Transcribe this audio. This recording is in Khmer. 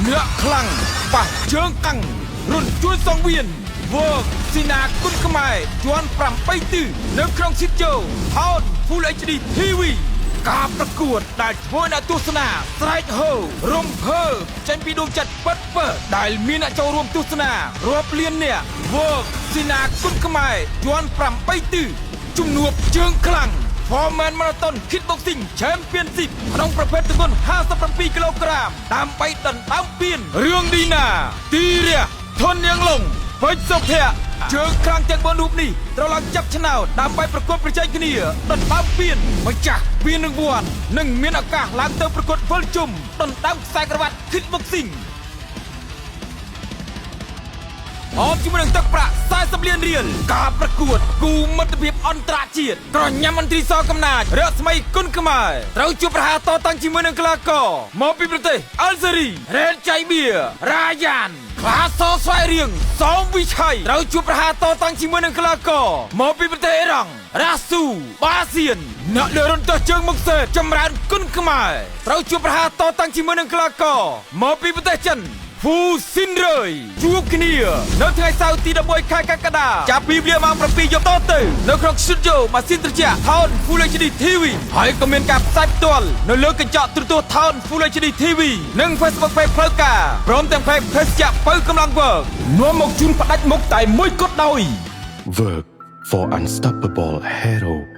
អ្នកខ្លាំងប៉ះជើងកាំងរុនជួយសងវៀនវើកស៊ីណាគុនខ្មែរជាន់8ទិសនៅក្នុងស្ទូឌីយោ ថោន Full HD TV ការប្រកួតដែលធ្វើអ្នកទស្សនាស្រែកហូរំភើបចេញពីដួងចិត្តពិតពិតដែលមានអ្នកចូលរួមទស្សនារាប់លានអ្នកវើកស៊ីណាគុនខ្មែរជាន់8ទិសជំនួបជើងខ្លាំង Foreman Marathon Kickboxing Championship ក្នុងប្រភេទទម្ងន់57គីឡូក្រាមដើម្បីដណ្ដើមពានរឿងឌីណាទីរះធននាងលងពេជ្រសុភ័ក្រជើងខ្លាំងទាំង4រូបនេះត្រូវឡើងចាប់ឆ្នោតដើម្បីប្រកួតប្រជែងគ្នាដណ្ដើមពានម្ចាស់ពានរង្វាន់និងមានឱកាសឡើងទៅប្រកួតវិលជុំដណ្ដើមខ្សែក្រវ៉ាត់ Kickboxing អមជាមួយនឹងទឹកប្រាក់40លានរៀលការប្រកួតគូមិត្តភាពអន្តរជាតិក្រញាំមន្ត្រីសកំណាចរស្មីគុណខ្មែរត្រូវជួបប្រហារតតាំងជាមួយនឹងកីឡាករមកពីប្រទេសអល់ហ្សេរីរ៉េតចៃបៀរ៉ាយ៉ានក្លាសស្វ័យរៀងសំវិឆ័យត្រូវជួបប្រហារតតាំងជាមួយនឹងកីឡាករមកពីប្រទេសអ៊ីរ៉ង់រ៉ាស៊ូបាសៀនអ្នកលើរន្ទះជើងមុខសេតចម្រើនគុណខ្មែរត្រូវជួបប្រហារតតាំងជាមួយនឹងកីឡាករមកពីប្រទេសចិន ហ្វូស៊ីនរើយជួបគ្នានៅថ្ងៃសៅរ៍ទី11ខែកក្កដាចាប់ពីវេលាម៉ោង7យប់តទៅនៅក្នុងស្ទូឌីយោម៉ាស៊ីនត្រជាក់ Town Full HD TV ហើយក៏មានការផ្សាយផ្ទាល់នៅលើកញ្ចក់ទូរទស្សន៍ Town Full HD TV និង Facebook Page ផ្លូវការព្រមទាំង Page ភេសជ្ជៈពៅកម្លាំងវើកនាំមកជូនផ្ដាច់មុខតែមួយគត់ដោយ Work for unstoppable hero.